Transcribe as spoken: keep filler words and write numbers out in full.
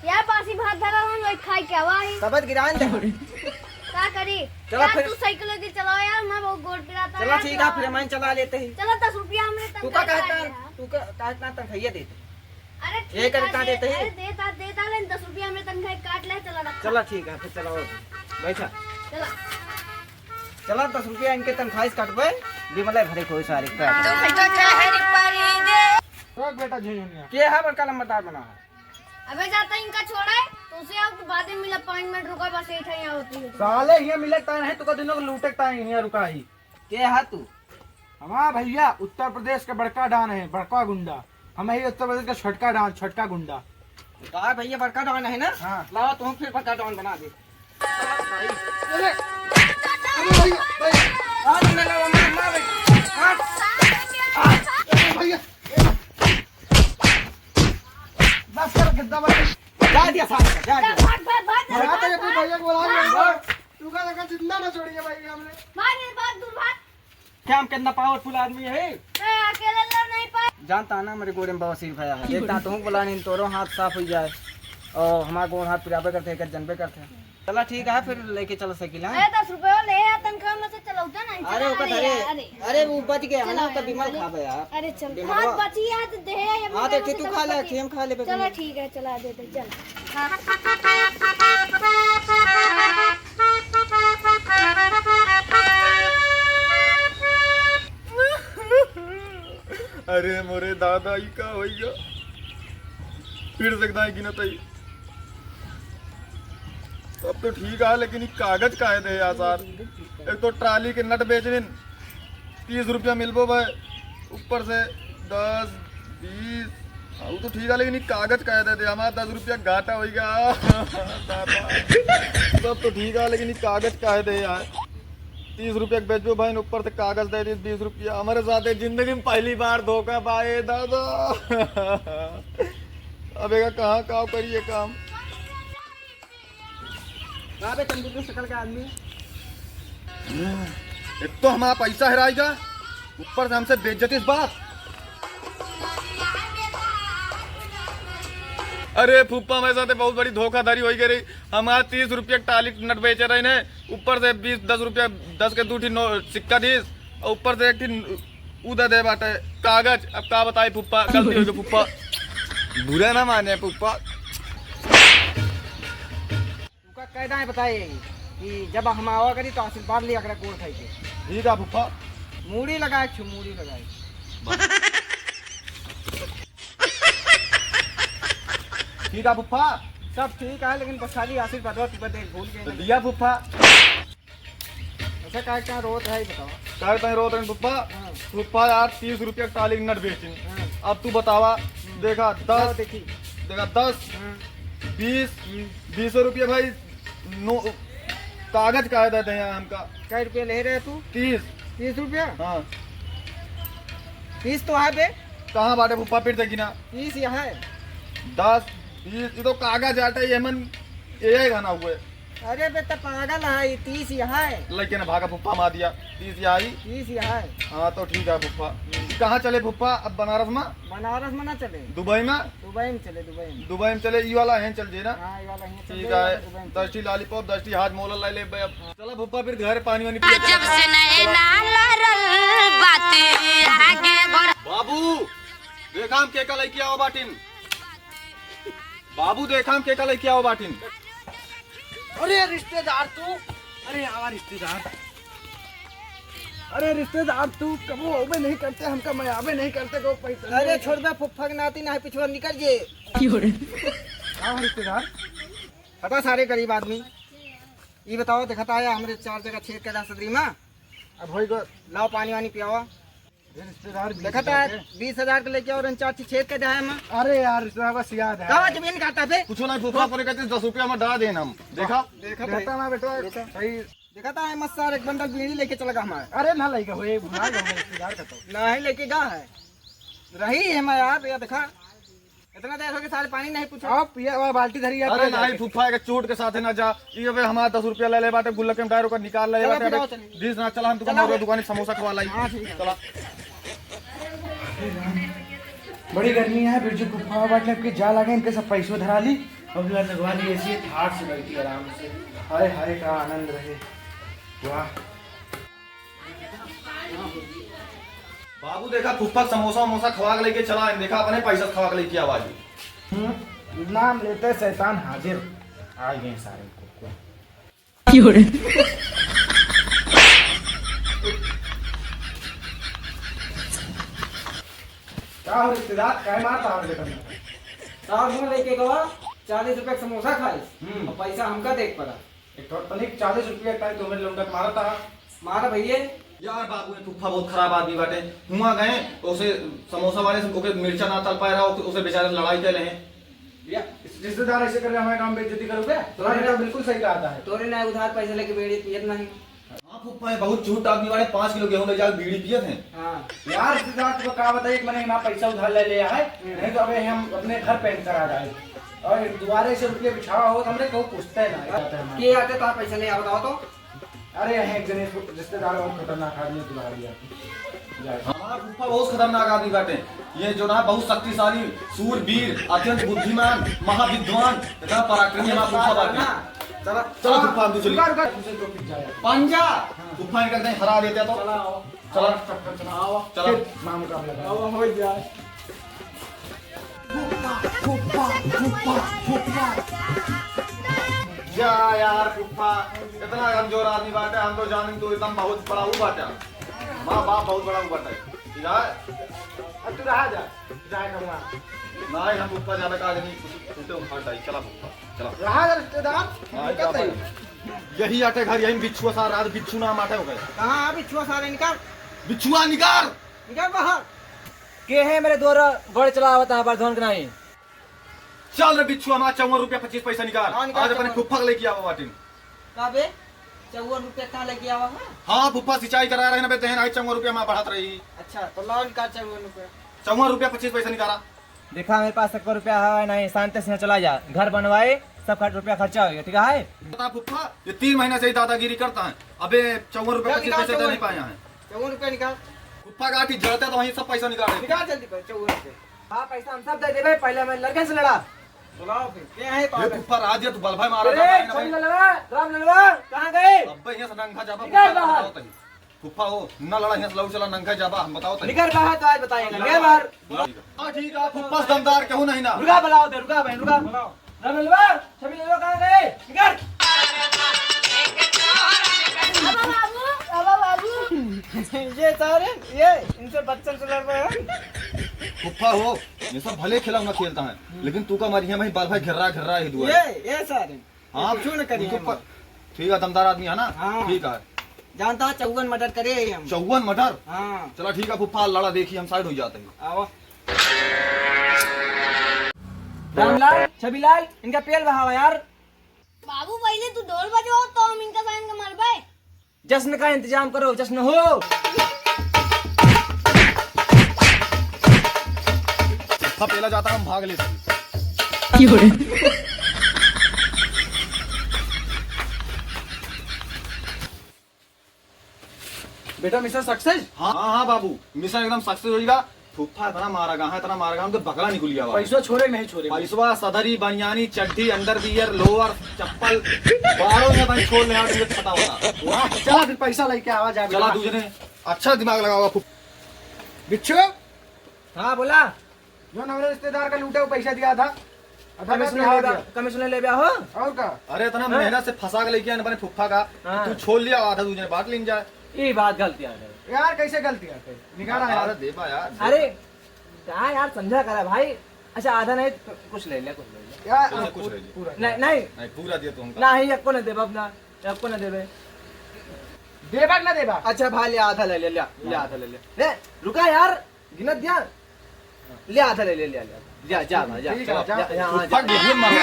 यार, बासी भात धरा हन, वही खाई के आवा ही। तबत गिरान दे। का करी? चला यार, फिर। तू साइकिल लेके चलाओ यार, मैं बहुत गोड़ पिराता चला यार, ठीक है, चलाओ। फिर हम चला लेते ही। चला, दस रुपया हमरे तू का तनख्वाह कहता काट है? दे। तू का, का इतना तनख्वाह देते? अरे ये ठीक कर है, इतना दे, देते ही। अरे देता, देता, लेकिन दस रुपया हमरे तनख्वाह काट ले, चला रखा। चला ठीक है, फिर चलाओ। बैठा। चला। चला, दस रुपया इनके तनख्वाह से काटबे, बिमले भरे कोई सारे का। तू तो ठहरी परी दे। रोक बेटा झुनझुनिया। के है बड़का लंबरदार बना है? अबे जाता इनका छोड़ा है, तुमसे आओ तो बाद में मिला, पाँच मिनट रुका, बस यही ठा यहाँ होती है। साले हियाँ मिले टाइम है, तुका दोनों को लूटे टाइम हियाँ रुका ही। के है तू? हमारा भैया उत्तर प्रदेश का बड़का डॉन है, बड़का गुंडा। हम ही उत्तर प्रदेश का छोटका डॉन, छोटका गुंडा। का भैया बड़का डॉन है ना? हाँ। लाओ तुम फिर बड़का डॉन बना दे। अरे, अरे भैया, भैया। आज ना लाओ, मार, मार भाई। मार। अरे भैया। बस कर, गद्दा बस। जा दिया साहब, जा दिया। भाग, भाग, भाग, भाग, भाग, भाग, भाग, भाग। तू का लगा जिंदा ना छोड़िए भाई हमने। भाग, ये भाग, दूर भाग। क्या हम कितना पावरफुल आदमी है? ए, अकेले लड़ नहीं पाए। जानता ना मेरे गोड़े में बवासीर भया है। देखता तुम बुला नहीं, तोरो हाथ साफ हो जाए। और हमारा गोड़ हाथ पिराबे करते हैं, जनबे करते हैं। चला ठीक है, फिर लेके चलो साइकिल, हाँ? अरे, दस रुपये ले यार, तनख्वाह में से चलौता नहीं, अरे, चला, ओकर अरे धरे। यार, अरे। अरे, वो बच गया है ना, चला ओकर यार, बिमल चले। खाबे यार। अरे, चल, बिमलवा। हाथ बची यार, तो दे यार, ये हाँ, तो बिमलवा ठीक, तू से खा ले, बची। हम खा ले, चला, बिमलवा। ठीक है, चला दे दे, चल। अरे मोरे दादा, ई का होइगा? फिर से दाई गिनत आई। सब तो ठीक है, लेकिन ई कागज काहे दे यार सार? एक तो ट्राली के नट बेचबिन, तीस रुपया मिलबो भाई, ऊपर से दस, बीस, हाँ, वो तो ठीक है, लेकिन ई कागज काहे दे दे? हमारा दस रुपया घाटा होइगा। दादा, सब तो ठीक है, लेकिन ई कागज काहे दे यार? तीस रुपया के बेचबो भाई, ऊपर से कागज दे दे बीस रुपया। हमारे साथ ये जिंदगी में पहली बार धोखा पाए दादा। अब एका कहाँ काव करिए काम? का बे कंप्यूटर शकल का आदमी? एक तो हमारा पैसा हेराइगा, ऊपर से हमसे बेइज्जती इस बात। अरे फूफा, मेरे साथ बहुत बड़ी धोखाधड़ी होइ गई रही। हमारा तीस रुपया के टाली नट बेचे रहे ने, ऊपर से बीस, दस रुपया, दस के दू ठी नो-, सिक्का दीस, और ऊपर से एक ठी उ दे दे बाटे कागज। अब का बताई फूफा, गलती होइ गई फूफा। बुरा ना माने फूफा। तुका कायदा है बताए कि जब हम आवा करी तो आशीर्वाद लिया करे गोड़ खाई के। ठीक है फूफा। मूड़ी लगाए छु, मूड़ी लगाए। ठीक है फूफा। सब ठीक है, लेकिन बस खाली आशीर्वाद तुका दे भूल गए तो ना। दिया फूफा। अच्छा, काहे का रोत है, बताओ। काहे ताई रोत है, फूफा? हाँ। फूफा यार, तीस रुपया के टाली के नट बेचिन। हाँ। अब तू बतावा, हम्म। देखा, बताओ, दस, देखी। देखा, दस, हाँ। बीस, हम्म। बीस रुपया भाई, नो, कागज काहे दे दे यार हमका? कै रुपया ले रहे तू? तीस। तीस रुपया? हाँ। तीस तो है बे। कहाँ बाटे फूफा, फिर देखी ना। तीस यहाँ है। दस, बीस, ये तो कागज आटे, ये मन, ये ही घना हुए। अरे बे, त पागल है, ई तीस यहाँ है। लइके ना भागा फुफ्फा, मार दिया। तीस यहाँ आई। तीस यहाँ है। हाँ, तो ठीक है फुफ्फा। कहाँ चले फुफ्फा अब बनारस में? बनारस में ना चले। दुबई में? दुबई में चले, दुबई में। दुबई में चले, ई वाला हैं चल जे ना? हाँ, ई वाला हैं चल ठीक जे, है, दुबई में दस ठी चले। लॉलीपॉप, दस ठी हाजमोला ला ले बे अब। हाँ। चला फुफ्फा, फिर घर पानी वानी पिया के जब से नैना लड़ल बात आगे बढ़। बाबू, देखा हम केका लइके आवा बाटिन। बाबू, देखा हम केका लइके आवा बाटिन। अरे रिश्तेदार तू, अरे आवा रिश्तेदार। अरे रिश्तेदार तू कबो आवे नहीं करते, हमका मैं आवे नहीं करते को पैसा। अरे छोड़ बे फुफ्फा के नाती ना है, पिछुआ निकल जे। क्यों रे? आवा रिश्तेदार। हटा सारे गरीब आदमी। ई बताओ, देखता है हमरे चार जगह छेद के दस सदरी में। अब होई गो। लाओ पानी वानी पियावा। ये रिश्तेदार बीस हजार देखा था, के। बीस हजार के लेके और चार छेद के दे है माँ। अरे यार, रिश्तेदार बस याद है। कहाँ जमीन खाता बे? कुछ ना, फूफा करे कहते दस रुपया में डाल देना हम। देखा? देखा था। देखा था ना बेटा, देखा। सही। देखा था, मत सार एक बंडल बीड़ी लेके चला गया हमारा। अरे ना लेके होए, भुला गया होए रिश्तेदार का तो। नहीं लेके गया है। रही है मैं यार, ये देखा। इतना देर हो गया, साले पानी नहीं पूछा। अब ये वाला बाल्टी धरी है, अरे पी नहीं, जाके। फूफा के चोट के साथ है ना जा। ये बे हमारा दस रुपया ले ले बाटे, गुल्लक में डायर ओकर निकाल ले चलो, बाटे। फिर आओ, चलिए। बीस ना चला, हम तुमको चलो। मौर्य दुकान से समोसा खवा लाई। हाँ, ठीक है। चला। बड़ी गर्मी है, बिरजू फुफा बाटे, इनके जाए लागे, इनके सब पैसो धरा ली। अब यार लगवा ली ऐसी ठाट से बैठी आराम से। हाय हाय, का आनंद रहे। वाह। बाबू देखा, फुफ्फा समोसा वमोसा खवा के लेके चला, देखा अपने पैसा खवा के लेके आवा जी। हम्म, नाम लेते शैतान हाजिर। आ गए सारे। क्यों रे? का हो रिश्तेदार, काय मारता है बेटा? साहब, हम लेके गवा चालीस रुपया का समोसा खाइस, हम्म। और पैसा हमका देख पड़ा। एक ठो तनिक चालीस रुपया का तो मेरे लौंडा के मारा था। मारा भैया। यार बाबू, ये फुफ्फा बहुत खराब आदमी बाटे। हुआ गए, उसे समोसा वाले से, ओके मिर्चा ना तल पाए रहा, उसे बेचारे से लड़ाई कर रहे हैं। या, रिश्तेदार ऐसे कर रहे हैं, हमारे काम बेइज्जती करोगे? तुम्हारा बेटा बिल्कुल सही कहा था। तोरे ना उधार पैसा लेके बीड़ी पियत नहीं। हाँ फुफ्फा, ये बहुत झूठ आदमी बाटे, पाँच किलो गेहूं ले जाके बीड़ी पियत हैं। हाँ। यार रिश्तेदार, तुमको का बताइए कि मैंने ना पैसा उधार ले लिया है, हम्म। नहीं तो अबे हम अपने घर पेंट करा जाए। और दोबारा से रुपये बिछावा हो तो हमरे कहूँ पूछते ना, ये बात है हमारी। के आते तो आप पैसा ले आओ, बताओ तो। अरे, यहीं एक जने रिश्तेदार बहुत खतरनाक आदमी बुला लिया। जाए। हमारा फूफा बहुत खतरनाक आदमी बाटे। ये जो ना बहुत शक्तिशाली, सूरवीर, अत्यंत बुद्धिमान, महाविद्वान, इतना पराक्रमी हमारा फूफा बाटे। चला, चला फूफा, हम तो चली। रुका, रुका, दूसरे को पिट जाए। पंजा, हाँ। फूफा इनका कहीं हरा देते तो। चला, आओ। चला। चक्कर चला। आओ। चला। फिर नाम का लगा। आओ, हो जाए। फूफा, फूफा, फूफा, फूफा। जा यार फूफा, इतना कमजोर आदमी बाटे, हम तो जानिन तू एकदम बहुत बड़ा ऊ बाटे। माँ बाप बहुत बड़ा ऊ बाटे। ठीक है? अब तू रहा जा, जाए कमा। नहीं, हम फूफा ज्यादा कहा नहीं, कुछ टूटे उखाड़ डाई। चला फूफा, चला। रहा जा रिश्तेदार, हाँ, दिक्कत क्या नहीं। बात है? यही आटे घर, यही बिच्छुआ सार, आज बिच्छू नाम आटे हो गए। कहाँ है बिच्छुआ सार इनका? बिच्छुआ निकार। निकार बाहर। के है मेरे दो र-, गोड़ चलावत है, बरधन के नहीं। चल रे बिच्छू, हमार चौवन रुपया पच्चीस पैसा निकाल। हाँ, निकाल आज अपने चौवन। फुफ्फा के लेके आवा बाटिन। का बे? चौवन रुपया कहाँ लेके आवा है? हाँ, फुफ्फा सिंचाई करा रहे ना बे, तेहन आई चौवन रुपया हमार बढ़त रही। अच्छा, तो लाओ निकाल चौवन रुपया। चौवन रुपया पच्चीस पैसा निकाला। देखा, मेरे पास एक रुपया है नहीं, शांति से चला जा। घर बनवाए, सब खर्च, रुपया खर्चा हो गया, ठीक है? बता फुफ्फा, ये तीन महीना से ही दादागिरी करता है। अबे चौवन रुपया निकाल, पच्चीस पैसा निकाल, नहीं चौवन। पाया है। चौवन रुपया निकाल। फुफ्फा गाठी जड़ते तो वहीं सब पैसा निकाल रहे। निकाल जल्दी पैसा, चौवन रुपया। हाँ, पैसा हम सब दे देबे, पहले हमें लड़कन से लड़ा। बुलाओ फिर, के है तो ये आवे। फुफ्फा राज है, तू बल भाई मारा अरे, था, भाई ना भाई। छवि ललवा, राम ललवा, कहाँ गए? अब्बे यहाँ से नंगा जाबा, निकल फुफ्फा बाहर। बताओ तहीं। फुफ्फा हो, ना लड़ा यहाँ से, लौट चला नंगा जाबा, हम बताओ तहीं। निकल बाहर तो आज बताएंगे, निकल बाहर। हाँ, ठीक है, फुफ्फा से दमदार केहू नहीं ना। रुका, बुलाओ दे, रुका भाई, रुका। बुलाओ। राम ललवा, छवि ललवा कहाँ गए? निकल। बाबा बाबू, बाबा बाबू। ये सारे, ये इनसे बच्चन से लड़ रहे हैं। फुफ्फा हो, ये सब भले खिलौना खेलता है, लेकिन तू का मारी है, वही बाल भाई घिर्रा घिर्रा ही दुआ। ये, ये सारे, हाँ, ये कुछ न करिए उनको हम। प-, ठीक है, दमदार आदमी है ना? हाँ। ठीक है। जानता है, चौवन मटर करे ही हम। चौवन मटर? हाँ। चला ठीक है फुफ्फा, लड़ा देखी, हम side हो जाते हैं। आओ। रामलाल, छबीलाल, इनका पेल बहावा यार। बाबू, पहले तू ढोल बजवाओ, तो हम इनका साइन का मरबे। जश्न का इंतजाम करो, जश्न हो। फुफ्फा पेला जाता, हम भाग लेते हैं। क्यों रे? बेटा, mission success? हाँ, हाँ, हाँ बाबू, mission एकदम success होइगा। फुफ्फा इतना मारा गा है, इतना मारा गा, उनके बकला निकल गया बा। पैसवा छोड़े नहीं छोड़े। पैसवा, सदरी, बनियानी, चड्डी, underwear, lower, चप्पल, बारह में भाई छोड़ ले, यार, मुझे पता होता। वाह, चला फिर पैसा लेके आवा जा चला बेटा। दूसरे, अच्छा दिमाग लगावा फुफ-। बिच्छू? हाँ, बोला। जो ना मेरे रिश्तेदार का लूटा, वो पैसा दिया था। आधा कमिश्नर आधा लेबा, दिया। कमिश्नर लेबा हो? और का? अरे, इतना हाँ? मेहनत से फंसा के लेके आने अपने फुफ्फा का, हाँ। तू छोड़ लिया, आधा दूसरे बांट लीन जाए। ये बात गलती आ गई। यार, कैसे गलती आ गई? निकाला यार। अरे, देबा यार, देबा। अरे, कहाँ यार, समझा करा भाई। अच्छा, आधा नहीं, तो कुछ ले ले, कुछ ले ले। यार, कुछ, कुछ ले ले। पूरा। नहीं, नहीं। नहीं, पूरा दिया तू हमका। नहीं, एको नहीं देबा अपना, एको नहीं देबे। देबा कि ना देबा? अच्छा भाई, ले आधा ले ले, ले, ले आधा ले ले। ले, रुका यार। गिनत दिया? ले आधा ले, ले, ले, ले। जा, जा, जा, जा। ठीक है, जा, जा। जा, जा, जा। फुफ्फा के ढेर मारा।